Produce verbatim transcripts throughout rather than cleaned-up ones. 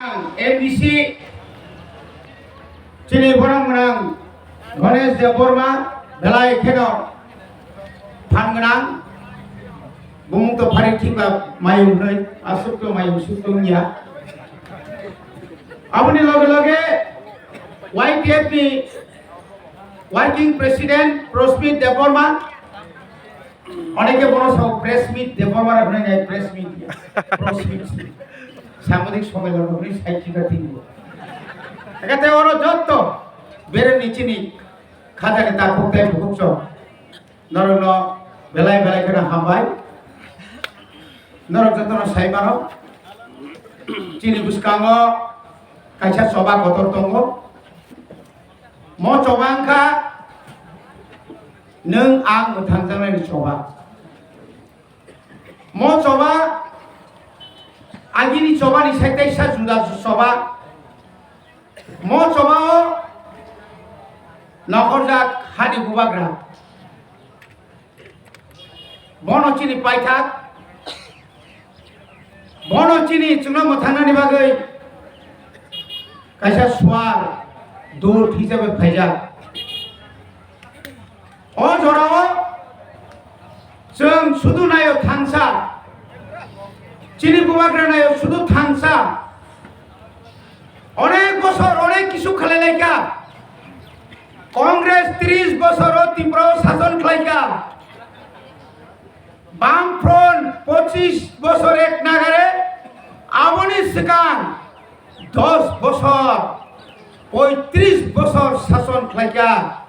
M D C chini borok gwnang Ganesh Debbarma belai kheno phan gwnang, bumung to phari thikba mayung hwnwi aswk to mayung suk tong ya. Aboni loge loge Y T F ni working president Prosmit Debbarma, oneke bono sao press meet Debbarma hwnwi nai press meet, press meet. Sambadik sommelon hwnwi sai thika tingo. Ekate oro jotto bereni chini khajani takhuk tei bukhuk chok. Norokno belai belai kheno hambai. Norok jotono sai mano. Chini bwskango kaisa choba kotor tongo. Mo choba wngkha nwng ang mwthangjaknaini choba. Mo choba agini chobani sai teisa juda choba. Mo chobao nokhorjak hani bubagra. Bono chini paithak, bono chini chwngno mwthangnani bagwi kaisa swar dut hisabe phaijak. O jorao chwng sudu naio thangsa, chini bubagra naio sudu thangsa. Onek bosor onek kisu khalai laikha. Congress tris bosor o Tripura o sason khlaikha. Bamfront pochis bosor ek nagare, aboni swkang dos bosor, poitris bosor sason khlaikha.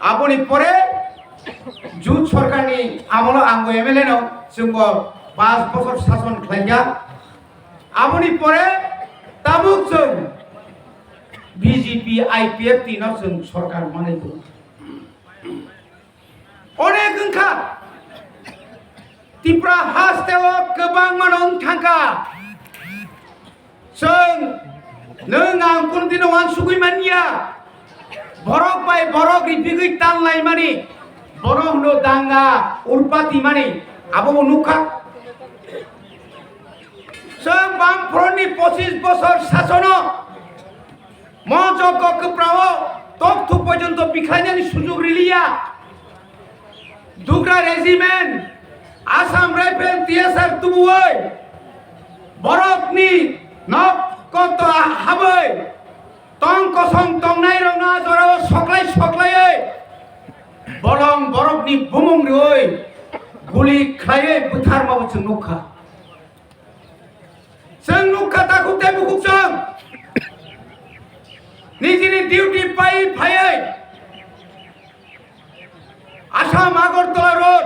Aboni pore jut sorkarni amolo angbo M L A no chwngbo pas bosor sason khlaikha. Aboni pore tabuk chwng B J P I P F T no chwng sorkar manwi tongo. Onek wngkha, Tripura hasteo kwbangma no wng thangkha. Chwng, nwng ang kunu dino uansugwi manya. Borok bai borok ripigwi tanlaimani, borok hwno danga urpati mani, abo bo nukha. Chwng Bamfront ni pochis bosor sasono mo jokko kwprao tokthuk pojonto bikhlainani sujuk riliya. Dugra Regiment, Assam Rifle, T S R tubuwi borokni nok koto habwi tong kosong tongnairokno a jorao soklai soklaiwi bolong borokni bumung riwi guli khlaiwi butharmabo chwng nukha. Chwng nukha takhuk tei bukhuk chwng nijini duty pai phaiwi Assam Agartala Road,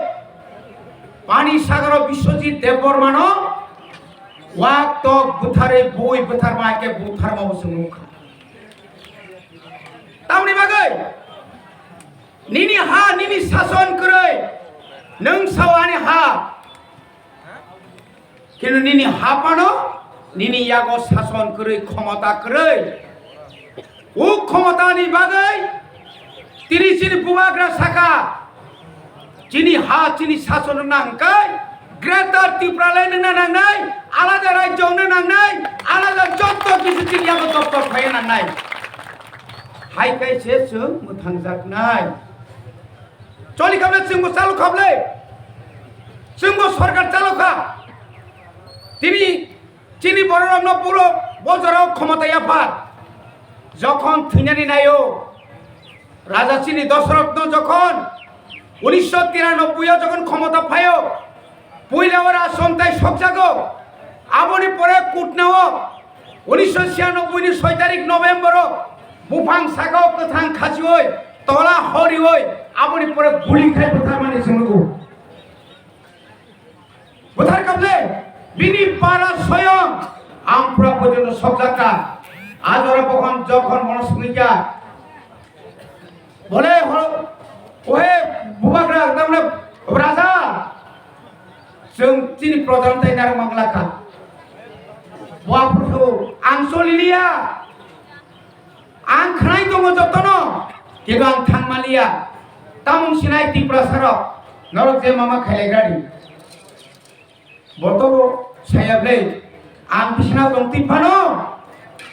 Pani Sagaro Biswajit Debbarmano wak tok butharwi bui butharma khe butharma bo chwng nukha. Tamni bagwi nini ha, nini sason kwrwi, nwng sao ani ha. Kintu nini haphano nini yago sason kwrwi, khomota kwrwi. O khomotani bagwi tini chini bubagra sakha, chini ha, chini sason wngna hwnkhe Greater Tipraland wngna nangnai, alada rajyo wngna nangnai, alada jotto kisu chini yago doptor phaiya nangnai. Hai khe se chwng mwthangjaknai. Choli khamle chwngbo chalo khamle. Chwngbo sorkar chalo kha. Tini chini bororokno puro bo jorao khomota yaphar. Jokhon thwinani naio, Raja chini Dosorothno jokhon unisho tiranoboi o jokhon khomota phaio, puila o Rajchontai sokjago. Aboni pore Kutnao unisho siyanoboi ni soi tarik November o buphang sakao kwthang khachioi tola horioi aboni pore guli khai butharmani chwng nugo. Buthar kable bini para soyong ang pura porjonto sokjakha. Ajora bokhon jokhon bono swngwikha. Bole horo, ohe bubagra, tamne raja, chwng chini projan tai narwk manglakha. Bo aphuru ang soliliya, ang khnai tongo jotono, kintu ang thangmaliya. Tamung sinai Tiprasarok, norok je mama khailaigrani. Botobo saya ble, ang bisina tong twi phano,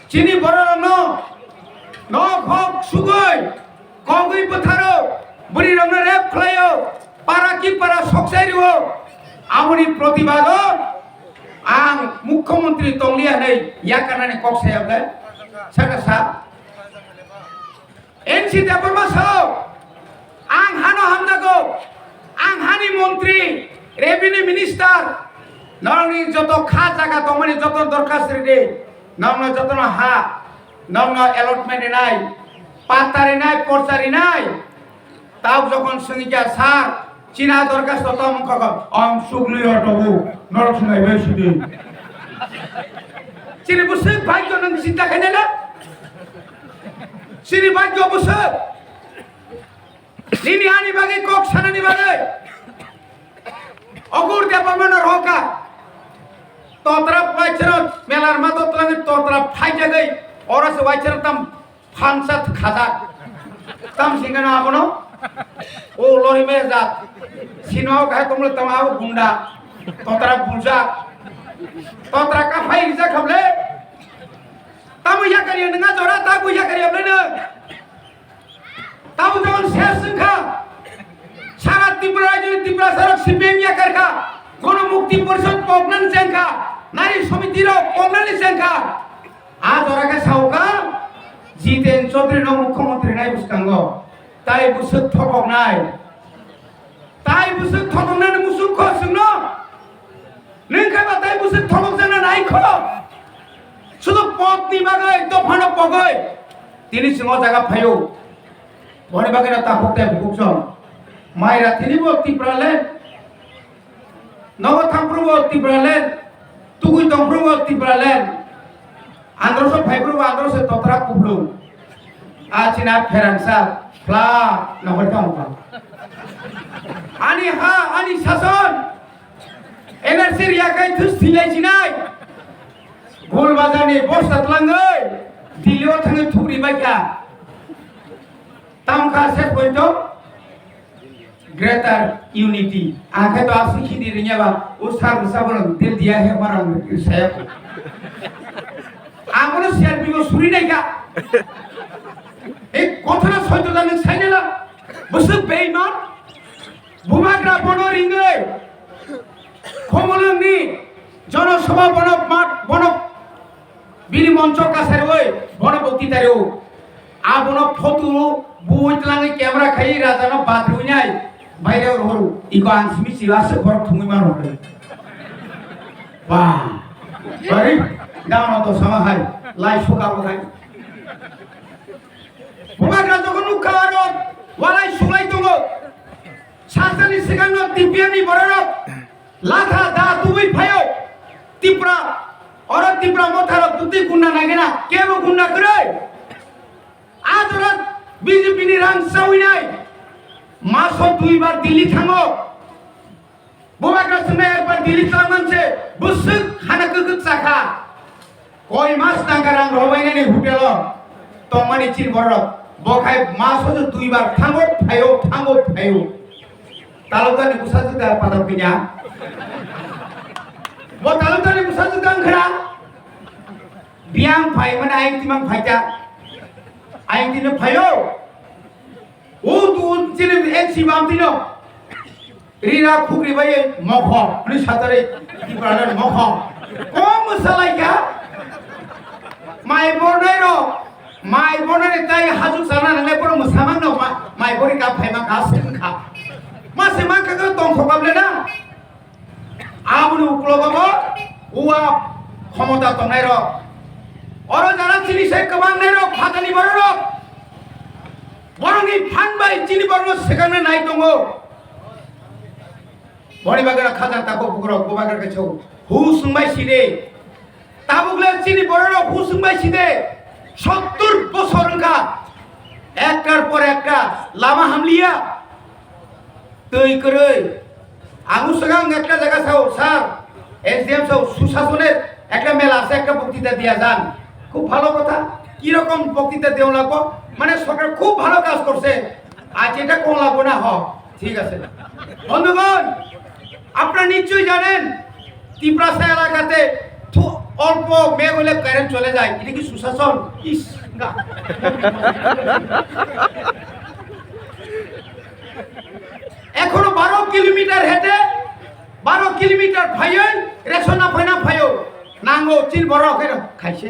Chini bororokno nok hok sugwi, kogwi bwtharo, bwrwirokno rape khlaio, para ki para soksai rwo, aboni protibado ang mukhyamantri tongliya hwnwi yakarnani kok saya bwle, saka sa. N C Debbarma sao, ang hano hamjago, ang hani montri, revenue minister, norokni joto kha jaga tongmani joto dorkhas ridi, norokno jotono ha, norokno allotment rinai, patta rinai, porcha rinai. Tau jokhon swngikha, "Sir, china dorkhasto tamo wngkha kha?" "Ang sugli ordogo, norok swnai bai sidi." Chini bwswk bhagyo nwng chinta khainai le? Chini bhagyo bwswk? Nini ani bagwi kok sanani bagwi. Ogur Debbarmano rohorkha. Totra paichero melar mato twlangwi totra phaijagwi. Oro se waichero tam phansa khajak. Tam singano abono. O lori me jat. Sinao khai tomle tama abo gunda. Totra buljak. Totra kaphai rijak khamle. Tamo yakari nwnga jora, tamo yakari amle nw. Tamo jokon ses wngkha, sara Tripura rajyoni Tiprasa rok C P M yakar kha, Gono Mukti Porishod koknani chengkha, Nari Somiti rok koknani chengkha. A jora khe sauka, Jiten Chaudhary no mukhyamantri nai bwskango, tai bwswk thokoknai. Tai bwswk thokoknani muchung kho chwngno? Nwng khe ba tai bwswk thokokjakna nai kho? Sudu potni bagwi, dophano pogwi tini chwng o jaga phaio. Boni bagwi no takhuk tei bukhuk chwng. Mai rathini bo Tipraland. Nogo thangphuru bo Tipraland. Tugui tongphuru bo Tipraland. Androso phaiphuru bo androso totra kuplung. A china pherangsa phla nokol tong kha. Ani ha, ani sason. N R C riya kai thus thilai sinai. Gol bazar ni bosta tlangwi Delhi o thangwi thugri bai kha. Tam kha ses pointo. Greater unity. Ang khe to aswk hindi ringya ba, o sir bwsa bono dil diya he marang saya ko. Ang bono C R P F o suri nai kha. Ei kothana soito da nwng sai nai la. Bwswk beiman. Bubagra bono ringwi. Khomolwngni Jonosabha bono mat, bono bini moncho kasarwi bono bokti tario. Abono photo bui tlangwi camera khai rajano batrwi nai baire rohoro. Iko ang simi sila se borok thumui mano. Ba. Bari dano to sama hai lai suka bo hai. Bubagra jogon nukha aro walai sulai tongo. Sasani sikangno T P F ni bororok latha da tubui phaio. Tipra, oro Tipra motharo tuti gunda nagena, kebo gunda kwrwi. A jora B J P ni rang sawi nai. Maso duibar Delhi thango. Bubagra swngnai ekbar Delhi tlang manse, bwswk hana kwkwk chakha. Koi mas nangkha rang rohorbainani hotel o tongmani chini borok. Bo khai maso je duibar thango phaio, thango phaio. Talukdar ni bwsa juda pathar pinya. Bo talukdar ni bwsa juda wngkhra. Biyang phai mane ayang timang phaita. Ayang tino phaio. O tu chini N C bam tino. Rira khukri bai mokho, ni satare Tipraland mokho. Kom salai kha? Mai bornai ro, mai bornai tai hajuk sana nangai poro musamang no ma, mai bori ka phai ma ka sing kha. Ma se ma ka tong khokam le na. Aboni uklogo bo uwa khomota tongnai rok. Oro jara chini sai kwbang nai rok, phatani borok rok. Borokni phan bai chini borokno swkangna nai tongo. Boni bagwi rok khajak tako bukurok, bo bagwi rok khe chau. Hu swngbai side. Tabuk le chini borok rok hu swngbai side. Sottur bosor wngkha. Ektar por ekta lama hamliya. Twi kwrwi. Ang swkang ekta jaga sao, sir, S D M sao, সুশাসনের একটা মেলা আছে, একটা বক্তৃতা দিয়া যান। খুব ভালো কথা। কি রকম বক্তৃতা দেওয়া লাগবো? মানে সরকার খুব ভালো কাজ করছে। আজ এটা কোন লাগবো না হ। ঠিক আছে। বন্ধুগণ, আপনারা নিশ্চয়ই জানেন, তিপ্রাসা এলাকাতে থু-, অল্প মেঘ হলে কারেন্ট চলে যায়, এটা কি সুশাসন? ইস, গা। এখনো বারো কিলোমিটার হেঁটে, বারো কিলোমিটার ফাইল, রেশন না ফাইনা ফাইল, নাঙ্গো চিল বড় করে খাইছে।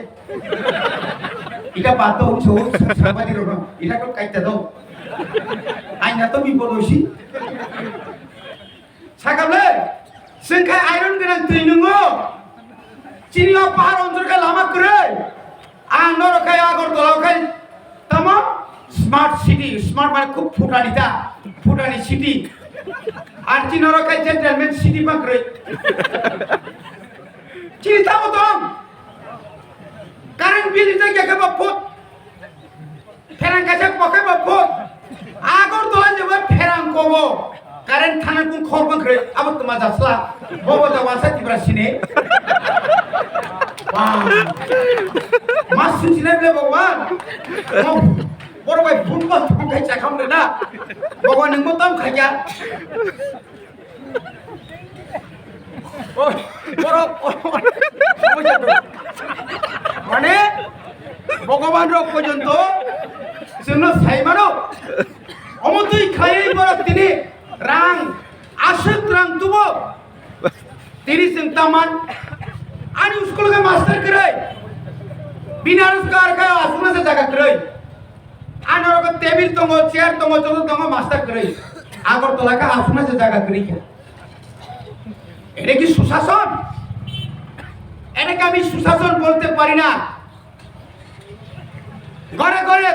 এটা বাদ দাও, উঠছো, সাংবাদিক রকম, এটা তো কাটতে দাও। আইনা তো বিপদ হইছি। Sakable, chwng khai iron gwnang twi nwngo. Chini o pahar onjor khai lama kwrwi. Ang norok khai Agartala khai tamo smart city, smart mane khub phutani ta, phutani city. Ar chini norok khai gentleman city bang kwrwi. Chini tamo tong. Current bill ni jagya khe ba phut. Pherang kaisa poke ba phut. Agartala je ba pherang kobo. Current thana kung khor bang kre. Abo tuma jasla. Bobo da wasa tibra sini. Wah. Mas sini sini ble Bhagwan. Boro bai phun ba thong kai chakam re na. Bhagwan nang mo tam khaya. Borok, mane Bhagavan rok porjonto chwngno sai mano. Omo twi khlaiwi borok tini rang, aswk rang tubo. Tini chwng taman ani school khe master kwrwi. Bini aro kar khe aswkno se jaga kwrwi. Ano rogo table tongo, chair tongo, joto tongo, master kwrwi. Agartala khe aswkno se jaga kwrwi kha. এটা কি সুশাসন? এটাকে আমি সুশাসন বলতে পারি না। ঘরে ঘরে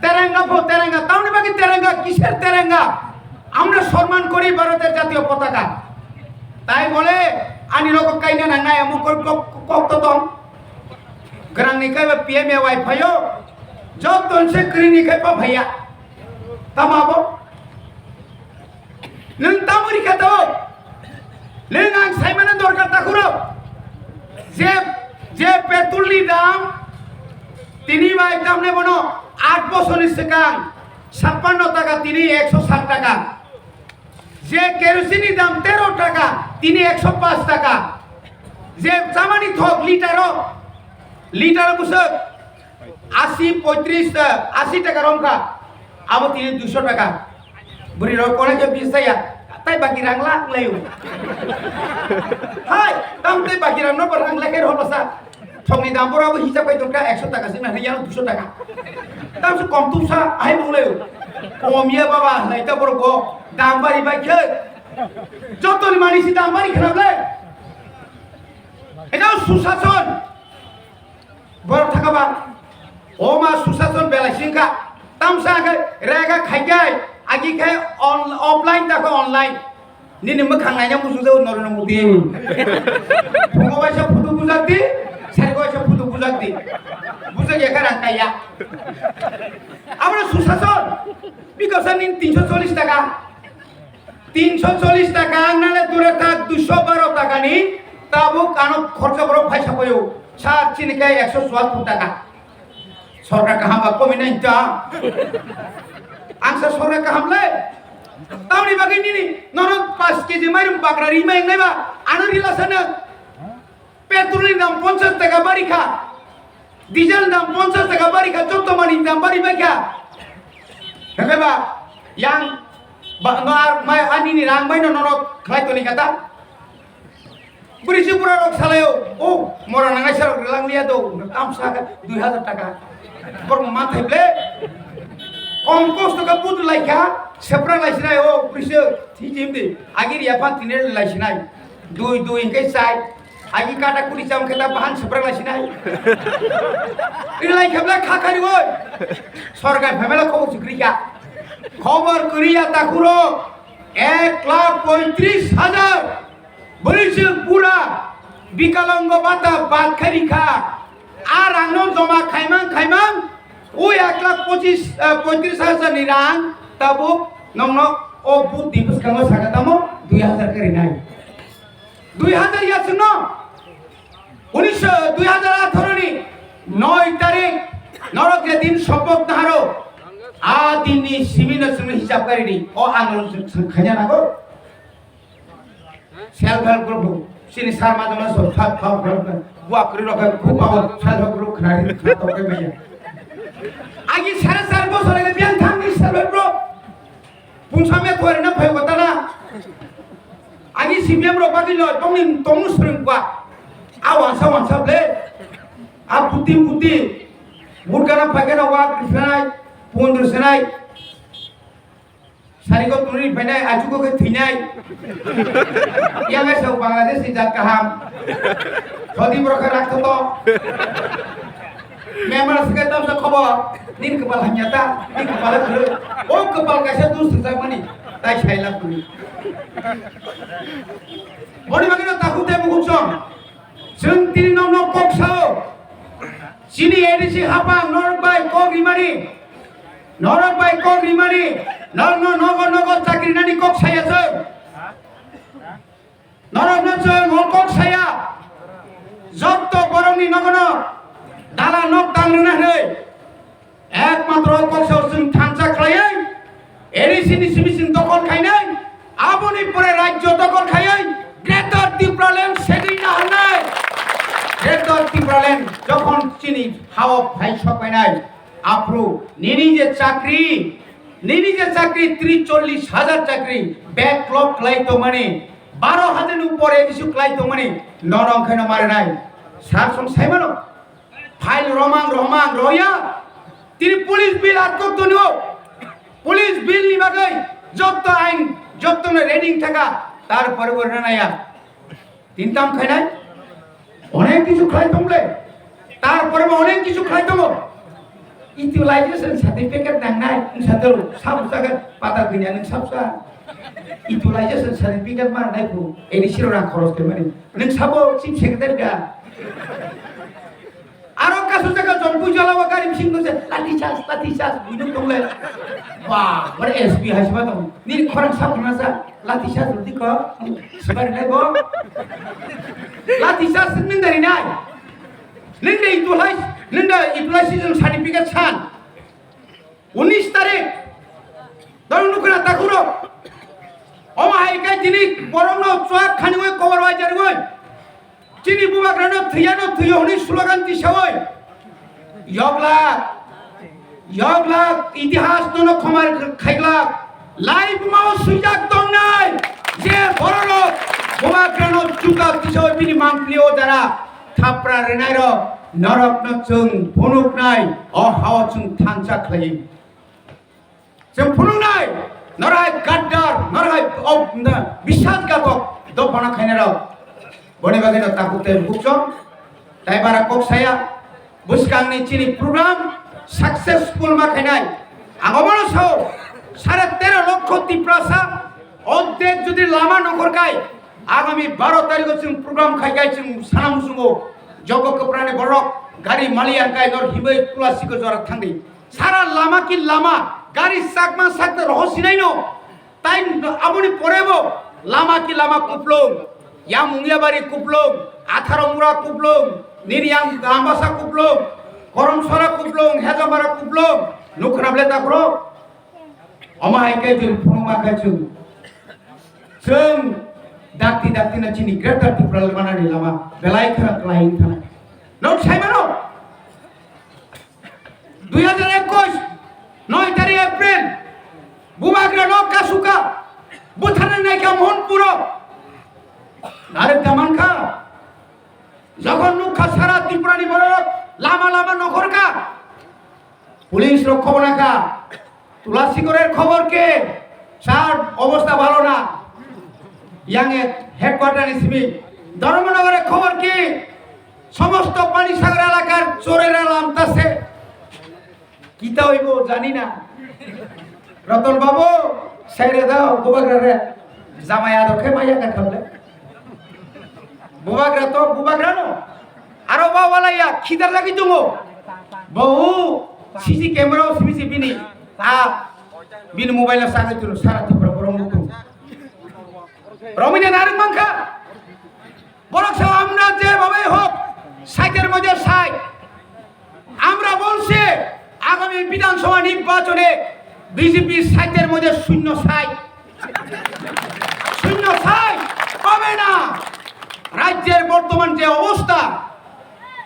তেরেঙ্গা পো তেরেঙ্গা, তাহলে বাকি তেরেঙ্গা কিসের তেরেঙ্গা? আমরা সম্মান করি ভারতের জাতীয় পতাকা। তাই বলে আনি লোক কাইনা না নাই এমন করে কক- কক তো তং। Grang ni kai ba P M A Y phaio, joto se kri ni kai pa phaiya. Tama bo? Nwng tamo rikha tao? Nwng ang saimano dorkar takhuro. Je, je petrol ni dam, tini bai tamne bono aat bosor ni swkang sappanno taka, tini ekso sat taka. Je kerosene ni dam tero taka, tini ekso paanch taka. Je chamani thok litero, litero bwswk asi, poitris, eh, asi taka romkha. Abo tini duiso taka. Bwrwi rok kona je bis saya, tai baki rang lang layo. Hai, tam tai baki rang no rang lai khe rohlo sa. Thokni dam boro abo hisab khai tongkha ekso taka se nang yang duiso taka. Tam se kom tu sa, ai mong layo. Kom ya baba, lai ta boro go, dam bari bai khe. Joto ni mani si dam bari khrap le. Eta susason. Borok thaka ba, o ma susason belai singkha. Tamsa khe rega khaikai, agi khe on-, offline ta khe online. Nini mwkhang naina muchung jago Narendra Modi. Phungo waisa photo bujak di, sari waisa photo bujak di. Bujak ya khe rang kaiya. Abo susason, bikasa nini tinsho chollish taka. Tinsho chollish taka ang nale dure thak duisho baro taka ni tabuk ano khorcha borok phaisa paio. Sir chini khe ekso chuattor taka. Sorkar kaham ba komi nai ta. Ang sa sorkar kaham le. Tamni bagwi nini nono paanch K G mairum bagra ri mai nai ba ano rila sana. Petrol ni dam ponchash taka bari kha, diesel ni dam ponchash taka bari kha, joto mani ni dam bari bai kha. Hwnkhe ba yang ba no ar mai ani ni rang bai no norok khlai toni kha ta. Bwrwi se bura rok salaio, o mora nangai sa rok rwlang liya do, tamsa kha dui hajar taka. Borok ma thai ble. Kom kosto kha budu lai kha, sepra lai sinai o bwrwi se thiji himdi. Agi riya phan tine lai sinai. Dui dui hingke chai. Agi kata kuri cham khe ta bahan sepra lai sinai. Ri lai kha ble kha khari oi. Sorkar phaimela khobor chukri kha. Khobor kuri ya takhuro ek lakh poitris hajar. Bwrwi se pura bikalango bata bad khari kha. A rangno joma khaimang khaimang, o ek lakh pochis, eh, poitris hajar ni rang tabuk nongno o booth ni bwskango saka tamo dui hajar khe rinai. Dui hajar ya chwngno unisho, dui hajar atharo ni noi tarik norok je din sopak naharo, a din ni simi no chwngno hisab kari di, o andolon chwng, chwng khaina nango. Self help group, sini sar ma jama so, sat, sat, sat, sat. Bua kwrwi rok hai khuk abo sal hok ruk khnari khna tok kai maya. Agi sare sar bosor agi biang thang ni sal hok rok. Pungsa me thoi na phai kota na. Agi C P M rok bagi lo tong ni tong swrwng kwa. A wansa wansa ble. A puti puti. Murgana phai kana wa krisanai. Pundur sanai. Sari ko tuni phainai, achu ko khe thwinai. Yang ai sao Bangladesh ni jat kaham. Sodi borok khe rak to. Member se khe tamsa khobor. Nin kepal hamya ta, nin kepal khre. O kepal kaisa dus sejak mani. Tai sai lak tuni. Boni bagino takhuk tei mukhuk song. Chwng tini nokno kok sao. Chini A D C hapang norok bai kok rimani. Norok bai kok rimani. Norokno nogo nogo chakri nani kok saya chwng. Norokno chwng o kok saya. Jotto borokni nogono dala nok tang rwna hwnwi. Ekmatro koksa chwng thansa khlaiwi, A D C ni simi chwng dokol khainai, aboni pore rajyo dokol khaiwi Greater Tipraland segwi na hwnai. Greater Tipraland jokhon chini hao phai sok painai, aphuru nini je chakri, nini je chakri tris chollish hajar chakri backlog khlai tongmani, baro hajar ni upor A D C khlai tongmani, nono khaino marinai. Sar song saimano. File romang romang roya. Tini police bill atkok tongo. Police bill ni bagwi jotto ain, jotto no reading thaka, tar pore bo rwnaya. Tintam khainai. Onek kichu khlai tongle. Tar pore bo onek kichu khlai tongo. Utilization certificate nangnai. Nung sadol, sab jaga pata gwinya nung sabsa. Utilization certificate ma nai bu. A D C ro rang khoros khe mani. Nung sabo chief secretary da. Aro kasu jaga Jonpui jala o gari bising tongse, "Lathi charge, lathi charge," buino tongle. Ba, bare S P hai sima tong. Nini khorang sa khorang sa, "Lathi charge rwdi ko." Sibari nai bo. Lathi charge nung dari nai. Nung de itulai, nung de itulai season certificate san. Unis tarik. Dol nukuna takhuro. Omo hai kai tini borokno chuak khaniwi kobor bai jarwi. Chini bubagrano thwiyano thwiyo hwnwi slogan tisawi. Yoglak, yoglak, itihas nono khomar khaiglak. Lai bumao swijak tongnai. Je bororok bubagrano juta tisawi bini mangpili o jara thapra rwnairok norokno chwng phunuknai o hao chwng thansa khlai. Chwng phunuknai, norok hai gaddar, norok hai, o, na, biswasghatok dophano khainai rok. Boni bagwi no takhuk tei bukhuk chwng, tai bara kok saya, bwskangni chini program successful ma khainai. Ang omono sao, sare tero lokho Tiprasa, ordek jodi lama nokhor kai, agami baro tarikho chwng program khai kai chwng sana muchungo, jogo kwprani borok, gari mali ang kai nor himwi Tulasiko jora thangdi. Sara lama ki lama, gari sakma sakta roho sinaino. Tai aboni porebo lama ki lama kuplung, Yamung Yabari kuplung, Atharo Mura kuplung, nini yang Ambasa kuplung, Koromsora kuplung, Hejamara kuplung, nukhna ble takhro. Omo hai khe chwng phunukma khe chwng, chwng dakti dakti no chini Greater Tipraland manani lama belai kheno kwlai wng thana. Nok sai mano? Dui hajar ekush, noi tarik April, bubagra no kasuka, butharnai naikha Mohanpuro. Narek da mankha, jokhon nukha sara Tripura ni borok lama lama nokhorkha, police rok khobor nakha, Tulasi Gorer khobor ki? Sir, obostha bhalo na. Yang e headquarter ni simi. Dharmanagar e khobor ki? Somosto Panisagar elakar chorera lamtase. Kita hoibo jani na. Roton Babu, saire dao, bubagra re. Jamai ador khe maya ka khamle. Bubagra to, bubagra no. Aro ba wala ya, khidar lagi tungo. Bau, C C camera o simi si bini. Ta, bini mobile o sagai tunu, sara Tripura borok mutung. Romina naruk mangkha. Borok sa আমরা যেভাবে হোক, ষাটের মধ্যে ষাট। আমরা বলছি, আগামী বিধানসভা নির্বাচনে বিজেপি ষাটের মধ্যে শূন্য ষাট। শূন্য ষাট পাবে না। রাজ্যের বর্তমান যে অবস্থা,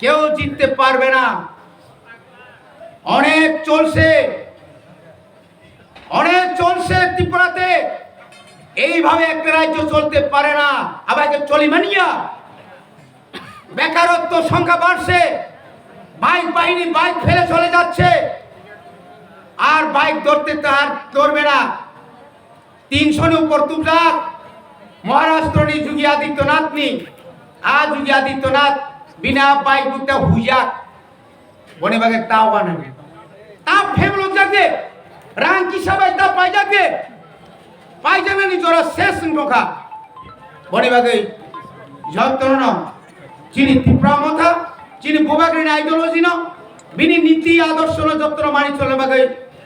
কেউ জিততে পারবে না। অনেক চলছে, অনেক চলছে ত্রিপুরাতে। এইভাবে একটা রাজ্য চলতে পারে না। আবার একটা চলি মানিয়া বেকারত্ব সংখ্যা বাড়ছে, বাইক বাহিনী বাইক ফেলে চলে যাচ্ছে, আর বাইক ধরতে তার ধরবে না। তিনশো ni upor tubjak Maharashtra ni Yogi Adityanath ni, a Yogi Adityanath bini a bike bukta huijak. Boni bagwi ta wano. Ta pheblok jak de. Rang kisa bai ta paijak de. Paijaknani jora ses wng tongkha. Boni bagwi jotono chini Tipra Motha, chini Bubagrani ideology no, bini niti adorsho no jotono mani cholna bagwi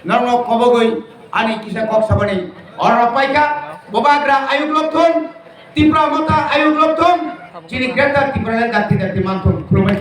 norno kobogwi ani kisa kok sabani orno paikha. Bubagra ayuk lokthon, Tipra Motha ayuk lokthon, chini Greater Tipraland dakti dakti manthon. Khulumai.